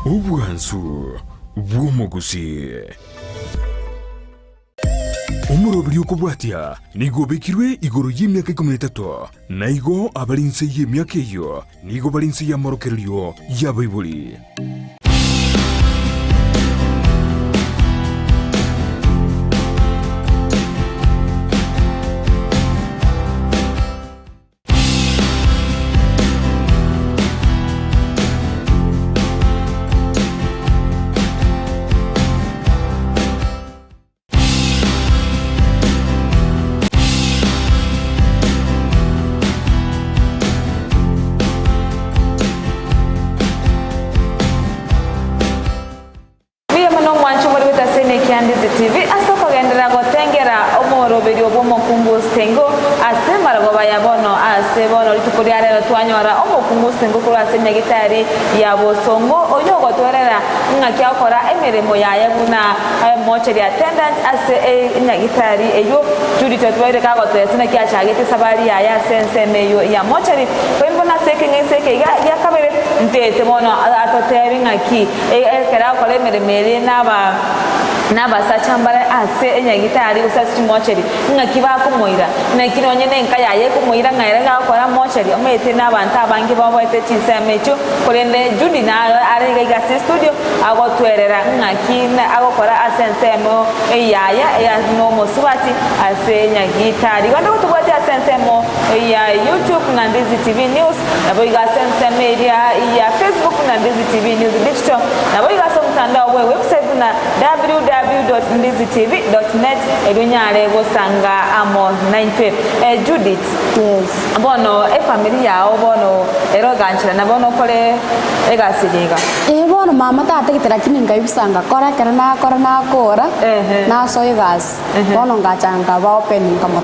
Obwansu bw'omogusii. Omoroberi okobwatia nigo obekirwe igoro y'emiaka ikomi na etato, na igo abare inse y'emiaka eyio nigo bare inse y'amorokererio y'abaibori. Mbuya mono omwancho more gotasenia Kiandizi TV ase okogenderera gotengera omoroberio bw'omokungu Stengo ase marogoba ya bono. Ase bono rituko ria rero twanyora omokungu Stengo korwa ase enyagitari ya Bosongo oyio ogotwerera ng'aki agokora emeremo yaye buna mortuary attendant ase enyagitari eyio. Judith otweire kagotwesa naki achagete esabari yaye ase ensemo eyio ya mortuary. Korende bono ase ekeng'enso eke iga gia kabere ntaete bono atotebi ng'aki Ekero agokora emeremo eria naba nabasacha mbare ase enyagitari gose ase chimocheri, ng'aki bakomoira? Naki nonye nenka yaye ekomoira ng'a ere gakora mocheri, omanyete nabanto abange baboete chinsemo echio, korende Judy naro are iga iga ase estudio agotwerera ng'aki agokora ase ensemo yaye ya nomosubati ase enyagitari. Igo ndogotobwati ase ensemo ya YouTube na Ndizi TV News. Naboigo ase ensemo eria ya Facebook buna Ndizi TV News Digital, naboigo ase omotandao bwe website buna www.ndizitv.net erio onyare gosanga amo naintwe. Eh, Judith, Yes. bono efamiri yao bono ero egancherana bono okore egasi eye iga? Ee bono mama tatagete lakini nkaibisa ngakora ekero nakora nakora, Ehe. nasoa egasi, bono ngacha nkaba open nkamo.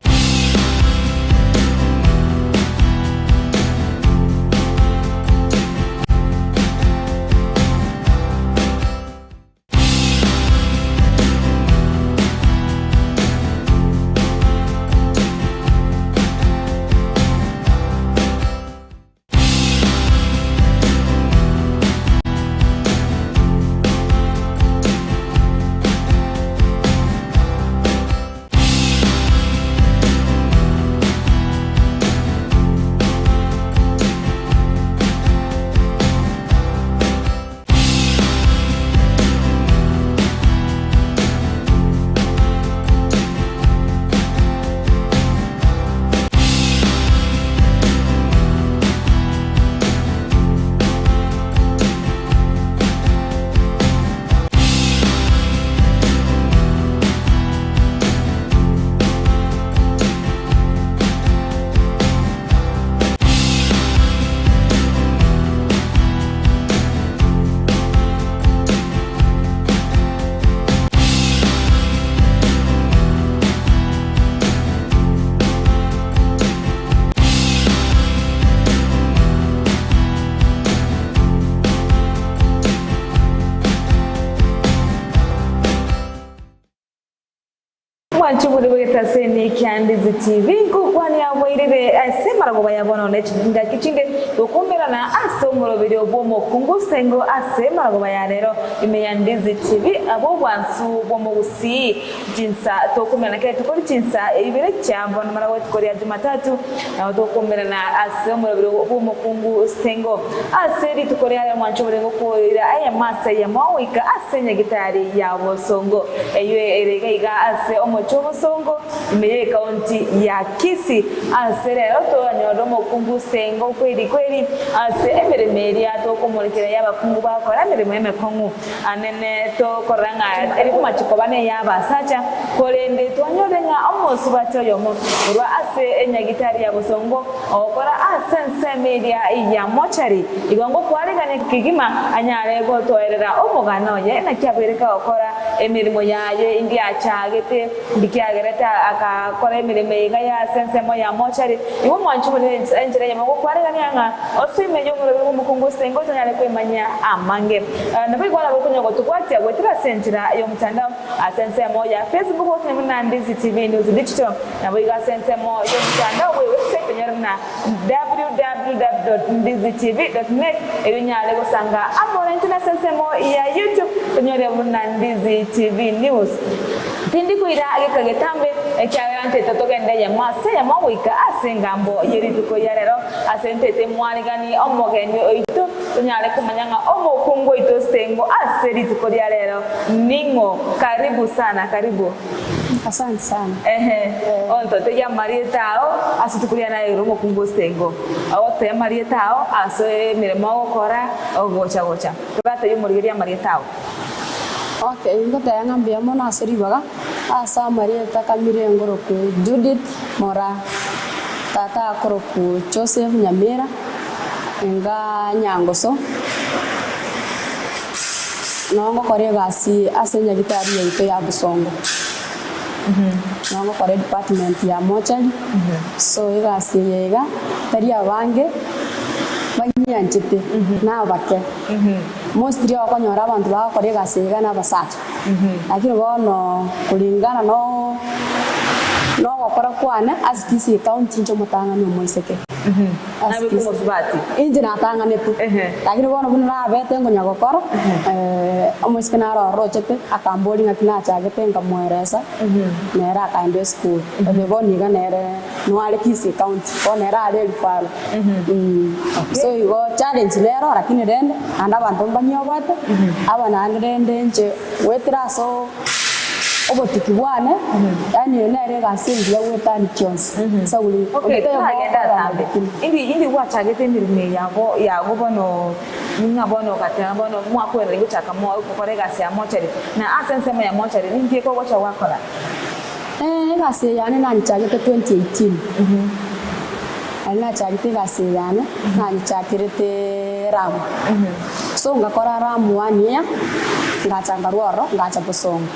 Mwanche bore bw'egetaseni kia Ndizi TV nkokwania bwairire ase amaragoba ya bono ne chingaki chinde gokumerana ase omoroberio bw'omokungu Sengo ase amaragoba ya rero ime ya Ndizi TV abwo obwansu bw'omogusii chinsa tokumerana kera rituko richinsa ibere chia bono maragoba rituko ria Jumatatu nabo tokumerana ase omoroberio bw'omokungu Sengo ase rituko ria rero mwanche bore gokoira eyemo ase eyemo goika ase nyagitari ya bosongo. Eyio ere iga iga ase omochie obosongo, ime y'ekaunti ya Kisii. Ase rero toranyorere omokungu Sengo kweri kweri ase emeremo eria tokomorekera y'abakungu bagokora emeremo emekong'u. Anene tokorora ng'a eri komachi koba ney'abasacha, korende twanyorire ng'a omosubati oyomo korwa ase enyagitari ya bosongo ogokora ase ensemo eria ya mochari, igo ngokwarigania kegima anyare gotoerera omogano oye, naki abeire kagokora emeremo yaye indi achagete, ndikiagerete agakora emeremo eye iga ya ase ensemo ya mochari. Igo omwanchi buna enchera eyemo gokwarigania ng'a ase ime y'omorobio bw'omokungu ase engo tonyare kwemanyia amange. Naboigo nabo okonya gotobwatia goetera ase enchera y'omotandao ase ensemo ya Facebook gotonya buna Ndizi TV News Digital. Naboigo ase ensemo y'omotandao bwe website onyore buna www. www.ndizitv.net erio onyare gosanga amo naintwe nase ensemo ya YouTube tonyore buna Ndizi TV News. Tindi koira geka getambe ekiagera ntete togende eyemo ase eyemo goika ase engambo ye rituko ria rero ase ntete mwarigani omogeni oito tonyare komanya ng'a omokungu oito Stengo ase rituko ria rero ning'o. Karibu sana karibu. Asante sana. Ehe, ontotegie amarieta ao ase rituko ria rero omokungu o Stengo. Ogotoe amarieta ao ase emeremo ogokora ogocha gocha. Toratebie omorigereria amarieta ao. Okay, ngoteba ng'a mbuya mono ase ribaga, ase amarieta kamire ngoroku Judith Moraa, tata akoroku Joseph Nyamira, enga Nyangoso, noo ngokora egasi ase enyagitari yaito ya Bosongo, noo ngokora edepartment ya mortuary, so egasi eye iga, tari abange banyianchete, nabake. Mostly okonyora abanto bagokora egasi iga na abasacha, lakini bono kulingana no nogokora kwane ase Kisii county inche omotang'ani omoiseke. Ase Nabe Kisii. komosubati. Inche natang'anete, Ehe. lakini bono buna nabete nkonya gokora, omoiseke naro orochete akamboria ng'aki nachagete nkamoeresa, nere akaenda esukuru. Ebe bono iga nere noare Kisii county, bono nere are referral. So igo challenge nero lakini rende naende abanto mbanyioboete, aba naende rende inche goetera ase obotuki bwane, yaani eye nere egasi engiya goetania chionsi. Ase buri Okay, onde taiyo toragende ogokora atambe. lakini. Indi indi gwachagete emeremo eye yabo yago bono ng'a bono ogateba bono mwakwerire gochaka mo gokora egasi ya mochari, na ase ensemo ya mochari ninki ekogocha gwakora? Egasi eye yane nanchagete 2018. Aria nachagete egasi eye yane, nanyechakerete Ramu. So ngakora Ramu one year, ngacha nkarwa ororo, ngacha Bosongo.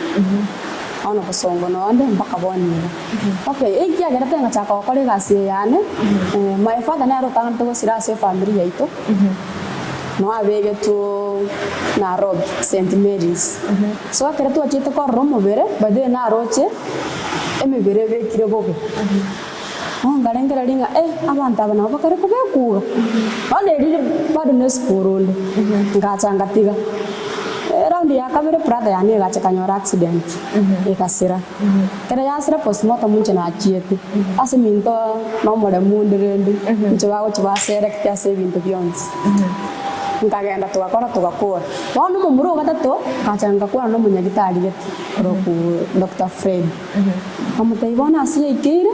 Bono Bosongo nonde mpaka bono iga. Okay, ekiagerete ngachaka gokora egasi eye yane, my father nere otang'anete gosira ase efamiri yaito, noo abegetwe Nairobi, St Mary's. So ekero twachete korora omobere, by the way naroche emebere ebekire bobe. Bono nkarengereria ng'a eh, abanto aba nabo bakare kobekwa iga. Bono erio bado na esukuru onde, ngacha ngatiga. Eround ya kabere brother yane egacha ekanyora accident, egasira. Ekero yasira postmortem inche nachiete, ase eminto na omoremu onde rende, inche bagochia baserekte ase ebinto bionsi. Nkagenda togakora togakora. Bono omomura o gatato, ngacha ngakwana na omonyagitari gete, korokwa Doctor Fred. Nkamotebia, Bono ase yaikeire,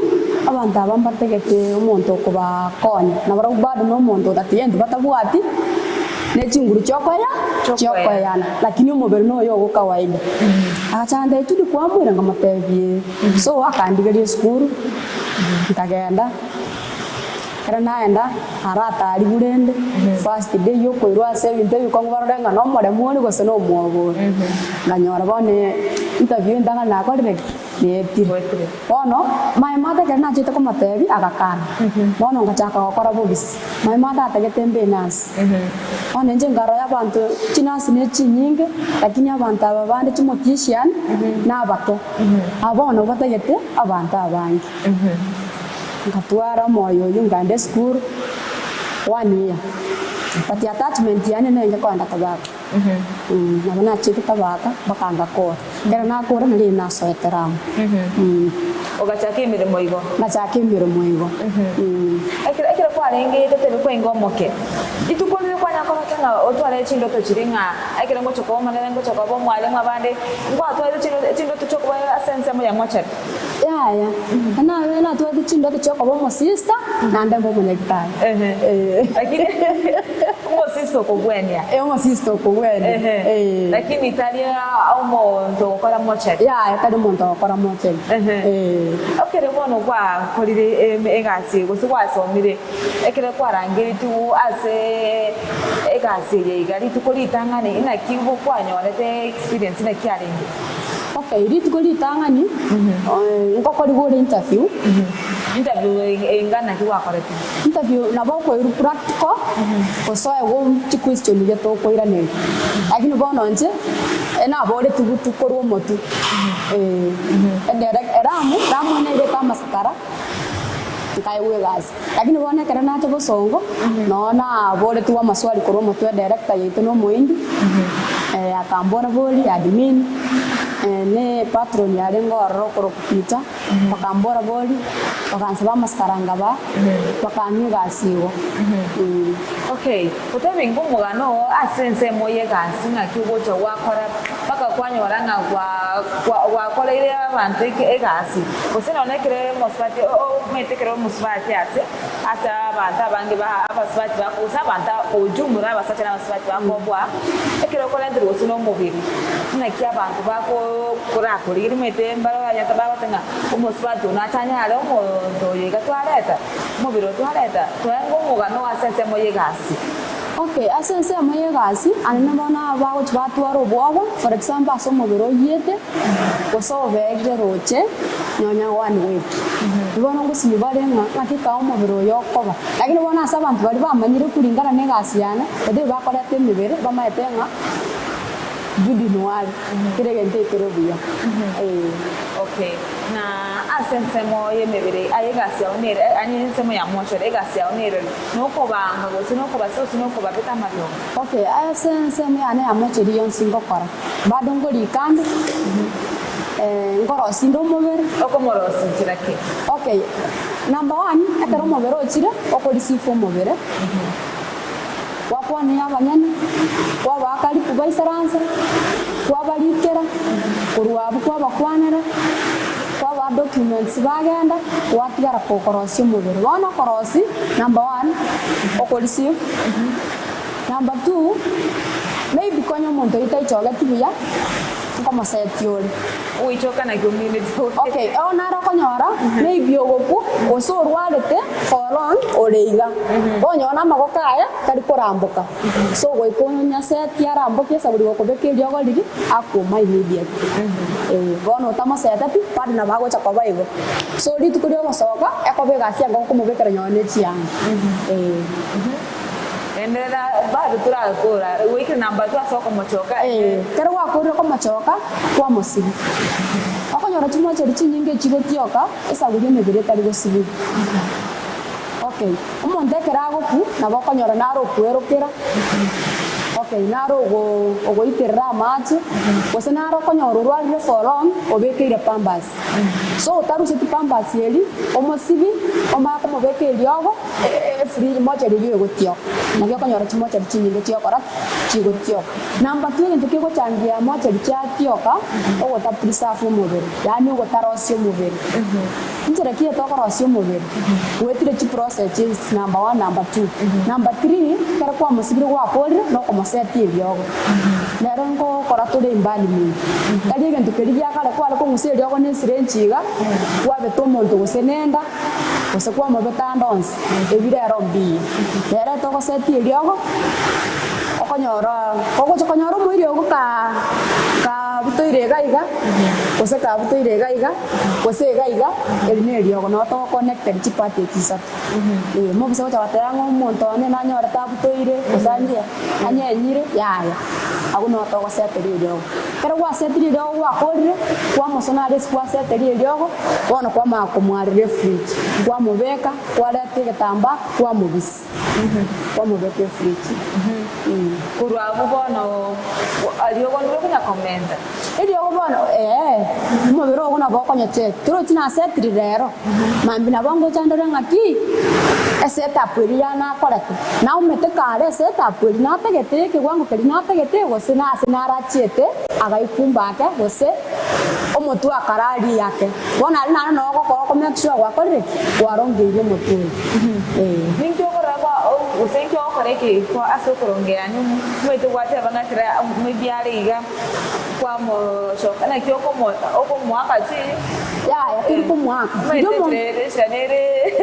abanto aba mbategete omonto okobakonya, na barabwo bado nomonto otatiga intwe batabwati ne chinguru chiokoeya chiokoeyana, lakini omobere noyo ogo kawaida. Agacha agantebia, Judy kwamoira? Nkamotebia, Ee. So akandigeria esukuru, nkagenda. Ekero naenda, arataribu rende, first day yokoirwa ase ebinto ebikong'u barore ng'a nomoremu ore gose nomwoba ore. Nkanyora bono interview entang'ani nakorire ki? Naetire. Bono, my mother ekero nachete komotebia, agakana. Bono ngachaka gokora bobisi. My mother atagete mbe enurse. Bono inche nkarora abanto, chinurse ne chinyinge, lakini abanto aba bande chimotician, nabake. Aba bono batagete abanto abange. Ngatwara omoyo oyio nkaenda esukuru one year but attachment yane nenge koenda tabaka nabo nachiete tabaka mpaka ngakora ekero nakora nario nasoete amo Ogachaka emeremo igo. Ngachaka emeremo igo. Ekero ekero kwarenge totebe kwainga omoke, rituko rire kwanya korokia ng'a otware chindoto chiria ng'a ekero ngocha koba omonene ngocha koba omwalimu abande, ngwatwarire chindoto chiokoba ase ensemo ya mochari. Yaya, nabe natwete chindoto chiokoba omosista, naende mbe omonyagitari. Ehe. Lakini omosista okogwenia. Eh, omosista okogwenia. Ehe. Eh. Lakini tari omonto ogokora mochari. Yaya, tari omonto ogokora mochari. Ehe. Eh. Ekero bono gwakorire em- egasi gose gwasomire, ekero kwarangeretigwe ase egasi eye iga rituko ritang'ani, naki kwanyorete experience naki arenge? Okay, rituko ritang'ani, ngokorigwa ore interview. Interview enga naki gwakorete? Interview nabo okoirwa practical, gose oegwe chiquestion gete okoiraneria. Lakini bono inche, naboretigwe tu korwa omotwe. Edirect eramu, ramu nairete amasakara. Nkaegwa egasi. Lakini bono ekero nacha bosongo, noo naboretigwe amaswali korwa omotwe edirector yaito na omohindi, akambora bori admin, ne patron yarenge ororo okorokwa Peter, bakambora bori, bakansaba amasikara nkabaa, bakang'a egasi igo. Okay, otebi ng'a omogano oo ase ensemo y'egasi ng'aki ogocha gwakora mpaka kwanyora ng'a gwakoreire abanto egasi, gose nonya ekero omosubati omanyete ekero omosubati ase ase abanto abange ba abasubati bako gose abanto kwa ujumla abasacha na abasubati bakoboa, ekero okorenterwa gose na omobere, ng'aki abanto bako korakorigeria omanyete mbare oranyete bagoteba ng'a omosubati oyo nache anyare omonto oyo iga twareta. Omobere oo twareta, toenga omogano ase ensemo y'egasi. Okay, ase ensemo y'egasi, anene bono aba bagochia batwara obwoba, for example ase omobere oyiete, gose oberire roche, nonya one week. Bono ngosinyu bare ng'a ng'aki kaa omobere oyo okoba. Lakini bono ase abanto baria bamanyire kulingana na egasi yane, gotebe bakoreta emebere, bamaete ng'a Judy noare, kera egento ekere buya. Ee. Okay, na ase ensemo y'emebere aye egasi yao nere, anye ensemo ya mochore, egasi yao nereri? Nokobanga gose nokobasira gose nokobabeka amariogo? Okay, ase ensemo yane ya mochori yonsi ngokora, bado ngorika ande, nkorosia inde omobere. Okomorosia nchera ki? Okay, number one, ekero omobere ochire, okorisifa omobere. Gwakwania abanyene, kwabaa karibu baisaranse, kwabarikera, korwa abwo kwabakwanera, kwabaa documents bagenda, gwatigara gokorosia omobere. Bono okorosia, number one, okoreceive, number two, maybe konya omonto oyio taichogeti buya, nkomosetia ore. Ogoichoka naki omineti ore. Okay, oo naro okonyora maybe ogokwa gose orwarete for long ore iga, onyore na amagoko aye tari koramboka, so goika onyasetie aramboke esaburi gokobeka eriogo riria akoma immediately. Eh, bono otamoseteti bado nabo agocha koba igo. So rituko riogosoka ekoba egasi engo okomobekera nonye ne chianga eh. Enderera bado torakora goikera namba two ase okomochoka. Ee, ekero gwakorire komochoka, kwamosibia. Okonyora chimocheri chinyinge chigotioka esaburi emebere etari gosibigwa. Okay, omonto ekero agokwa nabo okonyora nare okwerokera, okay, nare ogo ogoiterera amache, gose nare okonyora orwarire for long obekeire pampers. So otaruseti pampers eria, omosibi, omanye komobeka eriogo. Efriji mochari eyio egotioka, naki okonyora chimochari chinyinge chiokora ki? Chigotioka. Number two egento kegochangia mochari chiatioka, ogota preserve omobere, yaani ogotarosia omobere. Inchera ki etokorosia omobere? Goetire chiprocess chionsi number one, number two. Number three, ekero kwamosibire gwakorire, nokomosetia eriogo. Nero nkokora tore embalming. Tari egento keria gia kare kware kong'usa eriogo ne esirenchi iga, kwabeta omonto gose nenda. gose kwamobeta ande onsi, ebi rero mbiya. Rero togosetia eriogo, okonyora ogocha konyora omoiri ogo ka kabutoire iga iga, gose kabutoire iga iga, gose iga iga, eri na eriogo nabo togo connected chipart echi isato. Eh, mobisa gocha goteba ng'a omonto one nanyorete abutoire, gose anye anyenyire, yaya, abwo nabo togoseteria eriogo. Ekero gwasetirie eriogo gwakorire, kwamosona aria ase gwaseteria eriogo, bono kwamanya komwarera efridge, kwamobeka, kwareta egetambaa kwamobisa, kwamobeka efridge. Korwa abwo bono eriogo ndire konya komenta. Eriogo bono ee, omobere ogo nabo okonyocheti, torochi nasetiri rero, mambia nabo ngocha ndore ng'aki esetup eria ya nakorete. Naumete kare esetup eria natagete ekewango keria natagete gose nase narachiete agaikumba ake gose omotwe akararia ake. Bono aria naende noo ogokora oko make sure gwakorire ki? Kwarongeirie omotwe oyo. Ee. Ninki okorora kwa gose inki ogokora ekeiko ase okorongea yaani omanyete gwateba ng'a ekero maybe are iga kwamochoka naki okomo okomoaka chi Yaya tori komoaka. Omanyete Riria omonto enchera enchera nere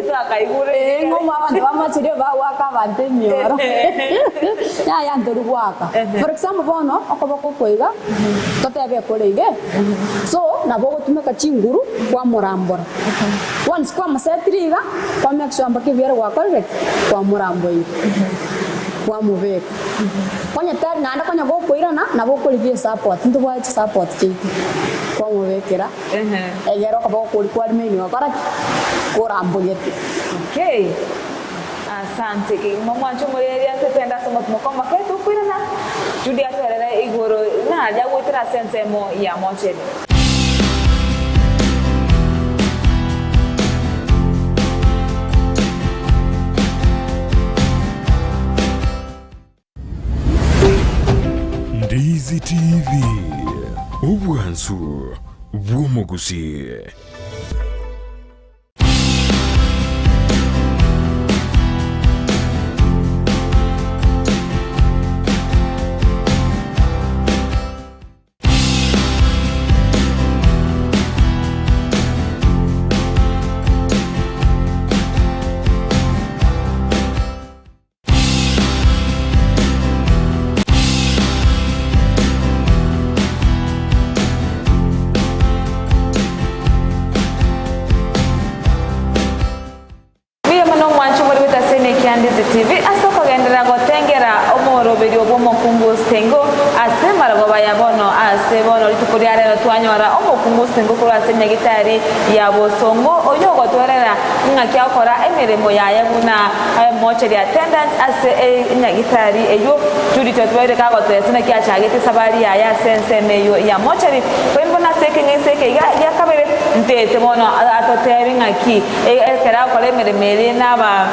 twakaigure Ee, ng'a omwe abanto bamacherio bagoaka abanto emioro. Yaya ntori goaka. For example bono, okoboko oko iga, totebe ekore iga, so nabo ogotumeka chinguru kwamorambora. Once kwamosetire iga, kwa make sure mpaka ebiara gwakorire ki? Kwamoramboire. Kwamobeka. Onye tari naende konya gokoirana, nabo okorigia esupport, ntobwate chisupport chiaito, kwamobekera, egere okoboko koria kwa remain gokora ki? Orambogete. Okay. Asante kegima mwanche omoreria totende ase omotimoko omoke tokoirana Judy atwerere igoro naria goetera ase ensemo ya mocheri. Ndizi TV, obwansu bw'omogusii. Mbuya mono omwancho more gotasenia Kiandizi TV ase okogenderera gotengera omoroberio bw'omokungu Stengo ase marogoba ya bono. Ase bono rituko ria rero twanyora omokungu Stengo korwa ase nyagitari ya Bosongo oyio ogotwerera ng'aki agokora emeremo yaye buna mortuary attendant ase enyagitari eyio. Judith otweire kagotesa naki achagete esabari yaye ase ensemo eyio ya mortuary. Korende bono ase ekeng'enso eke iga gia kabere ntete bono atotebi ng'aki Ekero agokora emeremo eria naba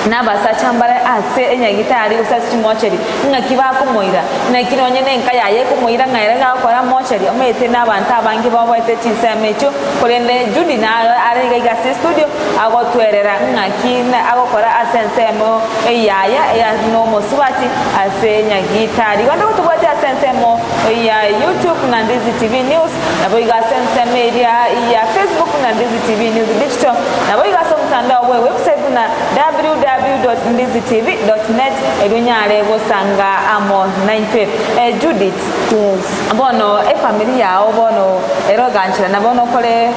nabasacha mbare ase enyagitari gose ase chimocheri, ng'aki bakomoira? Naki nonye nenka yaye ekomoira ng'a ere gakora mocheri, omanyete nabanto abange baboete chinsemo echio, korende Judy naro are iga iga ase estudio agotwerera ng'aki agokora ase ensemo yaye ya nomosubati ase enyagitari. Igo ndagotobwate ase ensemo ya YouTube na Ndizi TV News. Naboigo ase ensemo eria ya Facebook buna Ndizi TV News Digital, naboigo ase omotandao bwe website buna www.ndizitv.net erio onyare gosanga amo naintwe. Eh, Judith, Yes. bono efamiri yao bono ere ogancherana bono okore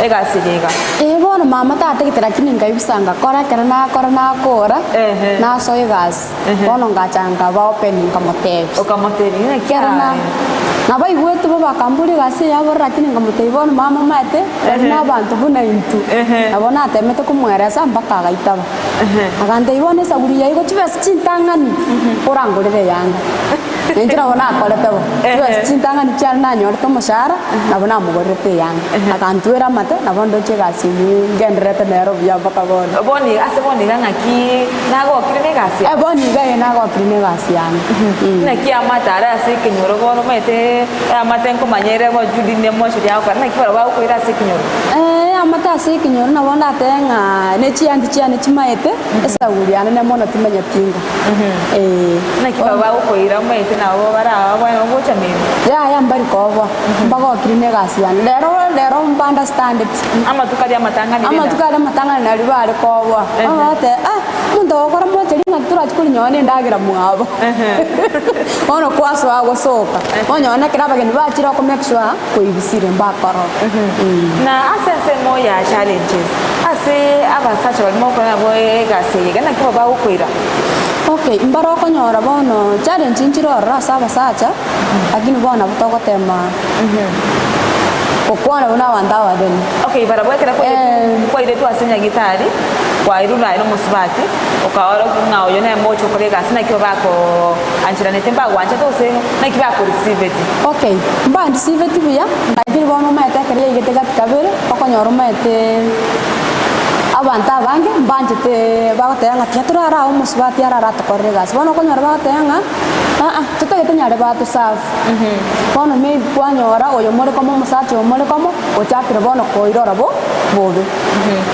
egasi eye iga? Ee bono mama tatagete lakini nkaibisa ngakora ekero nakora nakora Ehe. nasoa egasi. Bono ngacha nkaba open nkamotebia. Okamotebia ng'aki Ekero na aye? nabaigwete bo bakamboria egasi eye yabo lakini nkamotebia bono mama omanyete bari na abanto buna intwe. Nabo natemete komoeresa mpaka agaitaba. Agantebia bono esaburi yaye igo chibesa chintang'ani orangorere eyanga. Na inche nabo nakorete bo, chibesa chintang'ani chiane nanyorete omoshahara nabo namogorerete eyanga. Akantwera amate nabo ndoche egasi eywo ngendererete nero buya mpaka bono. Bono ase bono iga ng'aki Nagokire negasi yane. Bono iga ee nagokire negasi yane. Naki amate are ase ekenyoro bono omanyete eamate nkomanya ere bo Judy ne mochori agokora naki barabwo bagokoira ase ekenyoro? Eamate ase ekenyoro nabo ndatebe ng'a ne chianti chiane chimaete, esaguri yane ne mono timanyeti inga. Ee. Naki barabwo bagokoira omanyete nabo barabwo gocha menu? Yaya mbari koboa, mbagokire negasi yane. Rero rero mba understandeti. Amatuko aria amatang'ani renda. Amatuko aria amatang'ani nario bare koboa. Bono bagateba, ah, omonto ogokora mocheri ng'aki torachi korinyoa na endagera mwabo. Bono kwasoa gosoka, onye ekero abageni bachire oko make sure koibisire mbakorora. Na ase ensemo ya challenges, ase abasacha baria mogokora nabwo egasi eye iga naki bo bagokoira? Okay, mbare okonyora bono challenge nchire ororo ase abasacha, lakini bono nabo togotema. Gokwana buna abanto abadeni. Okay, barabwo ekero Eh. kwairetwe ase nyagitari, kwairwe naye nomosubati, okaorokia ng'a oyo nere moche okore egasi naki bakoancheranete mbagwanchete gose naki bakorisiveti? Okay, mbandisiveti buya, lakini bono omanyete ekero yaigete gati kabere, okonyora omanyete abanto abange mbanchete bagoteba ng'a tiga torare aa omosubati arare atokorere egasi. Bono okonyora bagoteba ng'a aa totagete nyare batoserve. Bono maybe kwanyora oyo more komo omosacha oyo more komo, ochakire bono koirora bo bobe.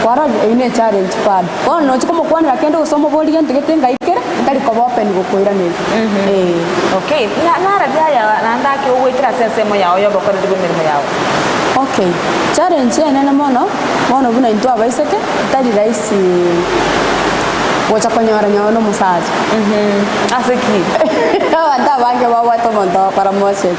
Kwarorire? Eyio ne echallenge bado. Bono nochi komokwanera kende gose omoborie gento gete ngai kere, tari koba open gokoiraneria. Eeh. Okay, na narabi aya naende ake ogoetera ase ensemo yao ya obokoreri bw'emeremo yao. Okay, challenge enene mono, bono buna intwe abaiseke, tari rahisi gocha konyora nyawe na omosacha. Ase ki? Abanto abange babwate omonto ogokora mocheri.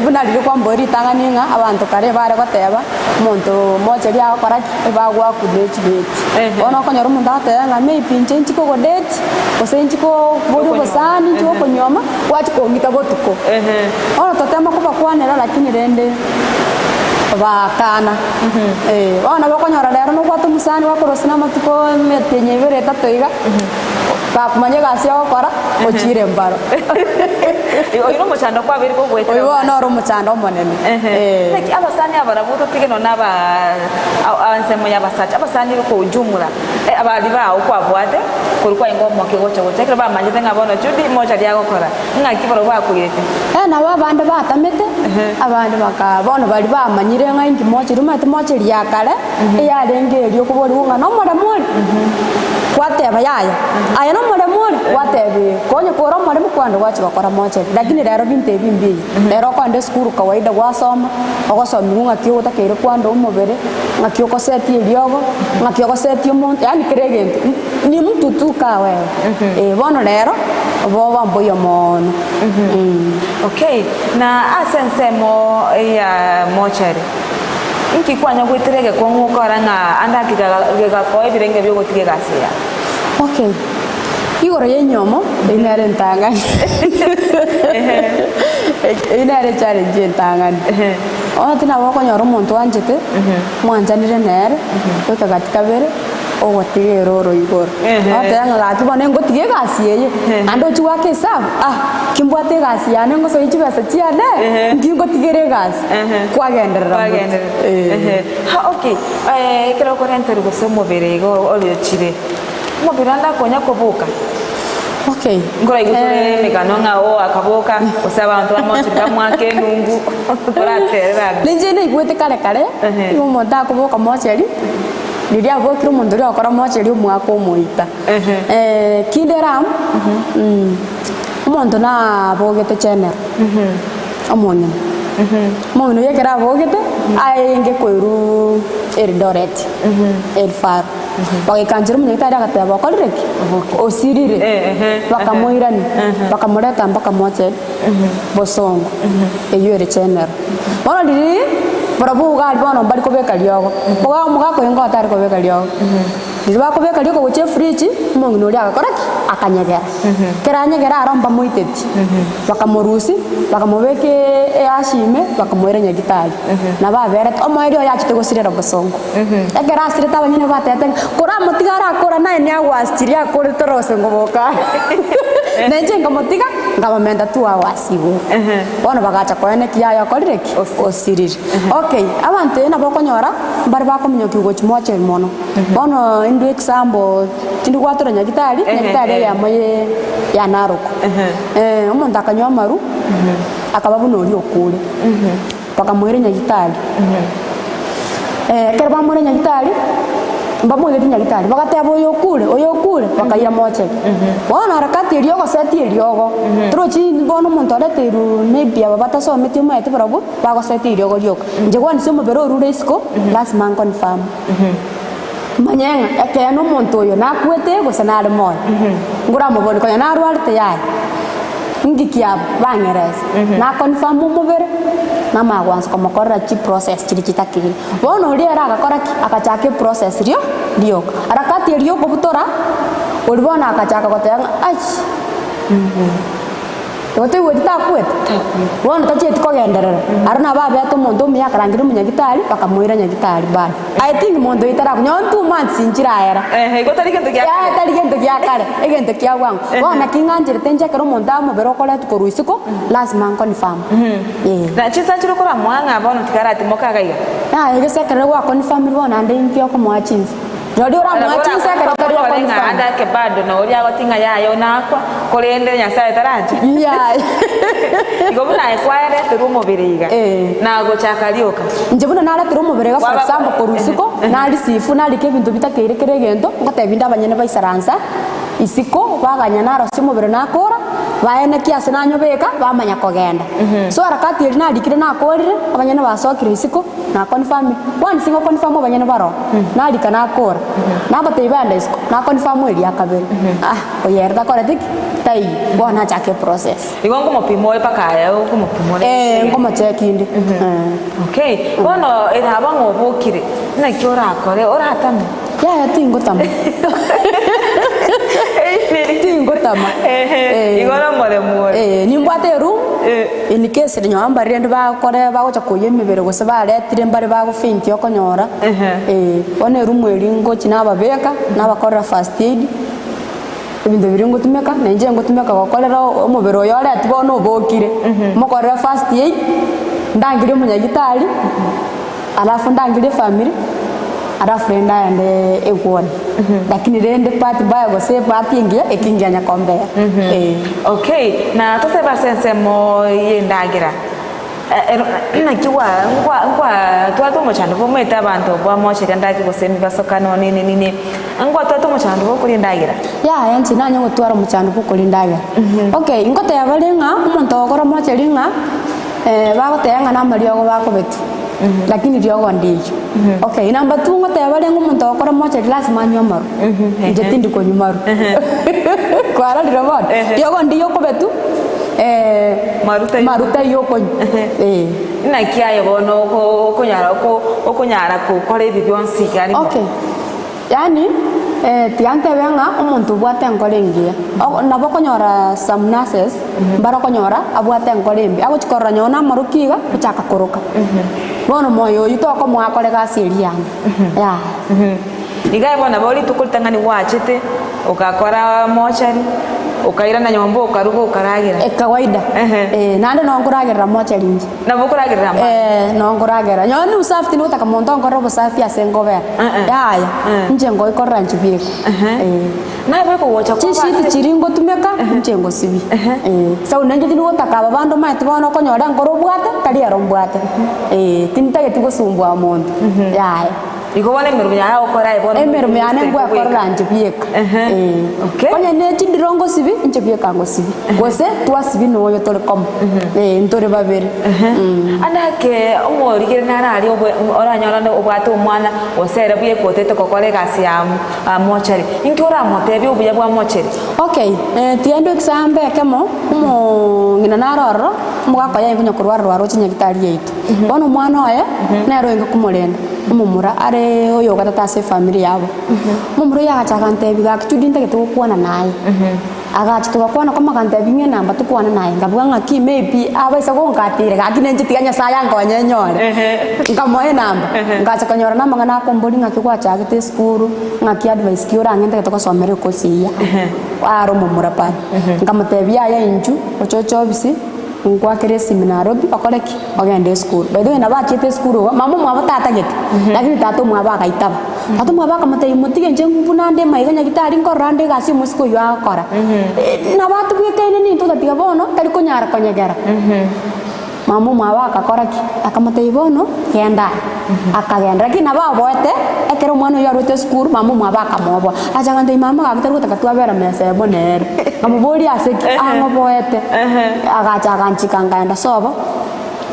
Buna riria kwamboria ritang'ani ng'a abanto kare bare goteba, omonto mocheri agokora ki? Ebagwakwa ne chidate. Bono okonyora omonto agoteba ng'a maybe inche inchi kogodate, gose inchi koboria obosani, inchi gokonyuoma, gwachia kong'ita botuko. Bono totema kobakwanera lakini rende. Bakana. Eh, bono nabo okonyora rero nobwate omosani gwakorwa na amatuko emetienyi ebere etato iga, gakomanya egasi ogokora, ochire mbaro. Oyio nomochando kwabeire kogoetera Oyio bono noro omochando omonene. Eh. Naki abasani abarabwo totige nonye na aba a- ensemo ya abasacha, abasani kwa ujumla, abari bao kwabwate korwa kwaye omoke gocha gocha ekero bamanyete ng'a bono Judy mochari agokora. Ng'aki barabwo bakoirete? Eh, nabo abande batamete, abande baka bono baria bamanyire ng'a inki mocheri, omanyete mocheri ya kare, eyarenge eria okoborigwa ng'a nomoremo ore, gwateba yaya, aye nomoremo ore, gwateba ee, konya kore omoremo kwande gwachia gokora mocheri. Lakini rero binto ebi mbiya, rero okoenda esukuru kawaida gwasoma, ogosomiwa ng'aki otakeire kwanda omobere, ng'aki ogosetia eriogo, ng'aki ogosetia omonto, yaani kera egento. Ni mtu tu ka wewe. Eh, bono rero oboba mbuya mono. Mm. Okay, na ase ensemo ya mochari, inki kwanya goetera egekong'u okora ng'a ande ake gegakoa ebirenge biogotiga egasi eye? Okay, igoro y'enyomo eyio nere entang'ani eyio nere echallenge entang'ani. Omanyete nabo okonyora omonto oanchete, mwanchanire nere, goika gati kabere. Ogotiga ere oro igoro. Ogoteba ng'a gaki bono ngotiga egasi eye, naende ochie goaka esabu, ah, kimbwate egasi yane ngosoyia chibesa chiane, nki ngotigera egasi? Kwagenderera mono. Kwagenderera. Eh. Ha okay, ekero okorenterwa gose omobere igo oriochire, omobere ande akonya koboka? Okay. Nkoraigwe tore emegano ng'a oo akaboka, gose abanto bamochire bamoake enungu, toraterera ande. Ninche naigwete kare kare, nigo omonto akoboka mocheri. Riria abokire omonto oria ogokora mocheri omwaka omoita. Kinde ram, omonto nabogete general, omong'ina. Omong'ina oyio ekero abogete, aenge koirwa Eldoret, Elfaro. Bagaika nchera omonyagetari agateba okorire ki? Osirire. Bakamoirania, bakamoreta mpaka mocheri. Bosongo, eyio ere general. Bono riria barabwo iga aria bono mbari kobeka riogo, oga omogaka oyo nigo atari kobeka riogo. Riria bakobeka riogo gochia efridge, omong'ina oria agakora ki? Akanyegera. Ekero anyegera aro mbamoiteti, bakamorusia, bakamobeka eashi ime, bakamoira nyagitari. Nabo aberete, omoerio oye achete gosirera bosongo. Ekero asirete abanyene batebete ng'a koramotiga arakora naye niagwasirie akore torose ngoboka are. Na inche nkamotiga, nkabamenta two hours igoro. Bono bagacha koenekia yaya okorire ki? Osirire. Okay, abanto eye nabo okonyora, mbare bakominyokia gochia mocheri mono. Bono indwe example, tindi gwatora nyagitari, nyagitari eyemo ye ya Narok. Omonto akanywa amaru, akaba buna oria okure. Bakamoira nyagitari. Ekero bamoira nyagitari, mbamoireti nyagitari, bagateba oyo okure, oyo okure, bakaira mocheri. Bono harakati eria ogosetia eriogo, torochi bono omonto oreteirwe maybe aba batasometi omanyete barabwo, bagosetia eriogo rioka. Inche gwanisia omobere orure isiko, lasima nconfirm. Manye ng'a ekeene omonto oyo nakwete gose nare moyo, ngoramobori konya narwarete yaya. Inki kiabo? Bang'erese. Na confirm omobere, namanya gwansa komokorera chiprocess chiria chitakeire. Bono oria ere agakora ki? Agachaka eprocess rio rioka. Harakati eria yokobutora, oria bono agachaka goteba ng'a achi. Igo toigweti takwete? Bono tachieti kogenderera. Aro nabo abete omonto omuya akarangeria omonyagitari, bakamoira nyagitari bado. I think monto oyo tarakwa, nonye 2 months nchiraera. Ehe, igo tari gento gia kare. Yaya tari gento gia kare, egento kia bwango. Bono naki ng'ancherete inche ekero omonto amobere okoretwa korwa isiko, lasima nconfirm. Eh. Na chinsa nchire okoramoa ng'a bono tikaratimoka iga iga? Yaya gese ekero gwaconfirmire bono naende inki okomoa chinsa? Rirorio oramoe chinsa ekero otari Onyore ng'a okonfirm. ande ake bado na oria agoting'a yaya onakwa, korende Nyasaye tarancha. Yaya. Igo buna aye kwaereterwe omobere iga, Eh. na gochaka rioka. Inche buna nareterwe omobere iga for Kwaba- example korwa isiko, narisifu narika ebinto bitakeire kera egento, ngotebia inde abanyene baisaransa isiko, baganya narosia omobere nakora, baenekia ase nanyobeka, bamanya kogenda. So harakati eria narikire nakorire, abanyene basokire isiko. Na confirm once ngo confirm abanyene baroo narika nakora nabatebia baende isiko na confirm eria kabere ah oyo ere takoreti ki taiyo bono nachake eprocess. Igo nkomopima oye mpaka aye okomopima ore Eh nkomocheki inde eh. Okay, bono eraba ng'a obokire naki orakore oratame? Yaya tingotama tingotama Ehe, eh. igo nomoremu ore. Eh nimbwate eroom. In case rinyora mbare rende bakore bagocha koiywa emebere gose baretire mbare bagofaintia okonyora, eh, bono eroom eria ngochi nababeka, nabakorera first aid, ebinto biria ngotumeka, na inche ngotumeka gokorera omobere oyo oretwe bono obokire, mokorere first aid, ndangerie omonyagitari. Alafu ndangerie efamiri, alafu rende aende egwone. Lakini rende bahati mbaya gose ebahati engiya, eki ngianya kombera. Eh. Okay, na totebe ase ensemo y'endagera, naki gwa nkwa nkwa twate omochando bw'omoete abanto bwamocheria ndaki gose emibasokano nini nini, nkwatwate omochando bw'okoria endagera? Yaya inche nanye gotwara omochando bw'okoria endagera. Okay, ngoteba bare ng'a omonto ogokora mocheri ng'a bagoteba ng'a namariogo bakobetia. Lakini riogo ndiyo. Okay, number two ngoteba renge omonto ogokora mochari lasima anywe amaru. Inche tindi konywa maru. Kwarorire bono? Riogo ndiyo okobetu, Maru taiyo. maru taiyo okonywa. Eh. Naki aye bono oko- okonyara oko- okonyara gokora ebi bionsi iga rimo? Okay. Yaani, tiga ntebe ng'a omonto obwate enkoro engiya, nabo okonyora some nurses, mbare okonyora abwate enkoro embe, agochia korora nonye na amaroki iga, ochaka koroka. Bono moyo oyio tokomoa akore egasi eria yane, yaya. Iga bono nabo rituko ritang'ani gwachete, ogakora mochari, okairana nyomba okaruga okaragera. Ekawaida, Ehe. eh, naende noo nkoragerera mochari inche. Nabo okoragerera amache. Eh, noo nkoragera. Nonye na usafi tindi-gotaka monto ankorere obosafi ase nkobera. Eh-eh. Yaya, Eh. inche ngoikorera inche bieka. Eh. Nabe okogocha kwa Chishiti abase. chiria ngotumeka, inche ngosibia. Eh, sababu nainche tindi-gotaka aba bande omanyete bono okonyora enkoro obwate, tari ero mbwate. Eh, tintageti gosumbua monto, yaya. Igo bono emeremo yaye agokora aye bono Emeremo yane ngwekorera inche bieka. Ehe. Eh. Okay. Onye ne chindiro ngosibi, inche bieka ngosibi. Gose twasibi na oyo tore komo. Eh, ntore babere. Mm. Ande ake omorigeri nare aria obwe oranyore onde obwate omwana gose ere buya ekotete gokora egasi ya mochari, inki oramotebie obuya bwa mochari? Okay, eh, tiga ndue ekisambe ekemo, omong'ina nare ororo, omogaka oye aye konya korwara rwaroche nyagitari yaito. Bono omwana oye, nere oenge komorenda. Omomura are oyogatato ase efamiri yabo. Omomura oyio agacha agantebia, Gaki Judy ntagete gokwana naye. Agacha togakwana koma agantebia ng'a enamba tokwane naye. Nkabuga ng'aki maybe abaisa gonkatera gaki nenche tiga Nyasaye ankonye nyore. Nkamoa enamba, ngacha konyora namang'ana akomboria ng'aki gwachagete esukuru, ng'aki advice ki orang'e ntagete gosomera ekosi eyia. Are omomura pare. Nkamotebia yaya inchu, oche oche ofisi. Nkwakere esimi Nairobi okore ki? Ogende esukuru. By the way nabo achiete esukuru igo, mama omwabo tatagete, lakini tata omwabo agaitaba. Tata omwabo akamotebia motige inche buna nde maiga nyagitari nkorora nde egasi omosike oyio agokora. Nabo atobwekaine nintwe otatiga bono tari konyara konyegera. Mama omwabo agakora ki? Akamotebia bono genda aye. Akagenda lakini nabo aboete, ekero omwana oyio arwete esukuru, mama omwabo akamoboa. Acha agantebia mama gaki tari gotaka twabera mesa emo nere. Nkamoboria ase ki? Ang'oboete. Agacha aganchika nkaenda sobo,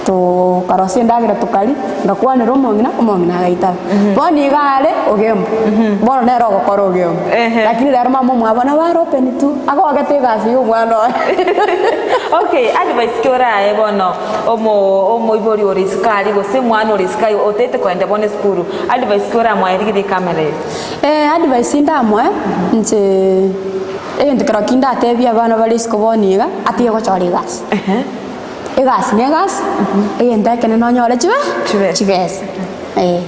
tokarosia endagera tokaria, ngakwanera omong'ina, omong'ina agaitaba. Bono iga are ogembo, bono nere ogokora ogembo. Lakini rero mama omwabo nabo are open tu, agogete egasi ya omwana oye. Okay, advice ki orae bono omo omoibori ore isiko aria gose omwana ore isiko aria otaete koenda bono esukuru, advice ki oramoe rigereria ekamera eye? Advice ndamoe, inche egento kero ki ndatebie abana bare isiko bono iga, atige gochora egasi. Egasi na egasi, egento ekenene onyore chibe Chibesa. chibesa eh.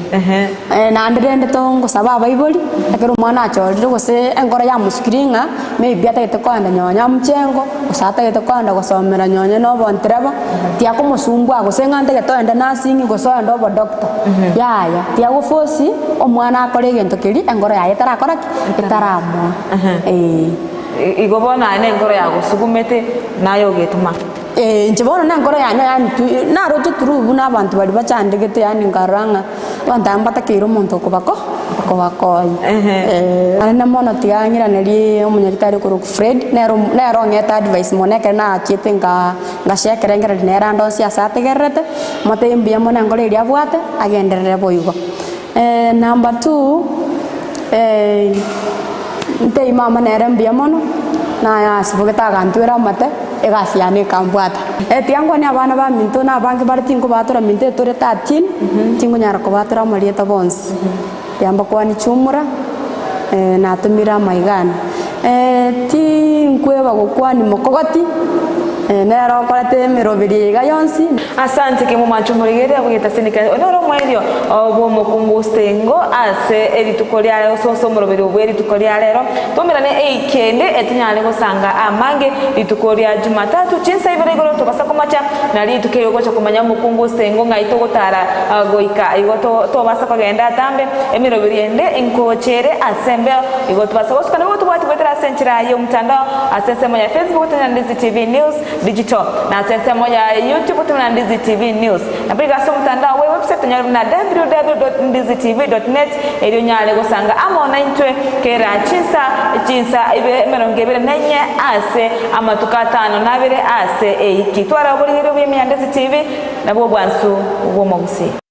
Naende rende tongosaba abaibori, ekero omwana achorire gose enkoro yamosukirie ng'a maybe atagete koenda nonye mchengo, gose atagete koenda gosomera nonye na obontereba, tiakomosumbua gose ng'a ntagete oende nursing gose oende obodoctor, yaya, tiagoforce omwana akore egento keria enkoro yaye etarakora ki? Etaramoa, eh. Igo bono aye nenkoro yagosugumete, naye ogetuma. Ee, inche bono nenkoro yane yaani tu naroche through buna abanto baria bachandegete yaani nkarora ng'a abanto aba mbatakeire omonto okobako okobakonya. Eeh. Naende mono tiga ng'iranerie omonyagitari okorokwa Fred, nere omo nere ong'ete advice mono ekero nachiete nka ngachia ekerengererio nere ande onsi ase ategererete, motebie mbuya mono enkoro eria abwate, agenderere boigo. Number two, ntebie mama nere mbuya mono, naye asibogete agantwera amate, egasi yane ekambwata. Tiga nkwane abana baminto na abange bare tinkobatora minto etore 13, tingonyara kobatora amarieta bonsi. Tiga mbakwanie chumura, natomire amaiga ane. Tinkweba gokwania mokogoti. Nere okorete emeroberi eye iga yonsi. Asante ki momwanche omorigereria bw'egetasini kia one ore omoerio bw'omokungu Stengo ase erituko ria rero gose ase omoroberio bwe rituko ria rero. Twaumerane eiki ende etonyare gosanga amange rituko ria Jumatatu chinsa ibere igoro tobasa komacha na rituko erio ogocha komanya omokungu Stengo ng'ai togotara goika igo tobasa kogenda atambe emeroberio ende nkochere ase embeo igo tobasa gosuka nabo tobwati goetera ase enchera y'omotandao ase ensemo ya Facebook tonyare Ndizi TV News Digital, na ase ensemo ya YouTube tonyore Ndizi TV News. Naboigo ase omotandao bwe website tonyore buna www.ndizitv.net erio onyare gosanga amo naintwe kera chinsa chinsa emerongo ebere na inye ase amatuko atano na abere ase eiki. Twara oborigereria bw'emiya Ndizi TV nabwo obwansu bw'omogusii.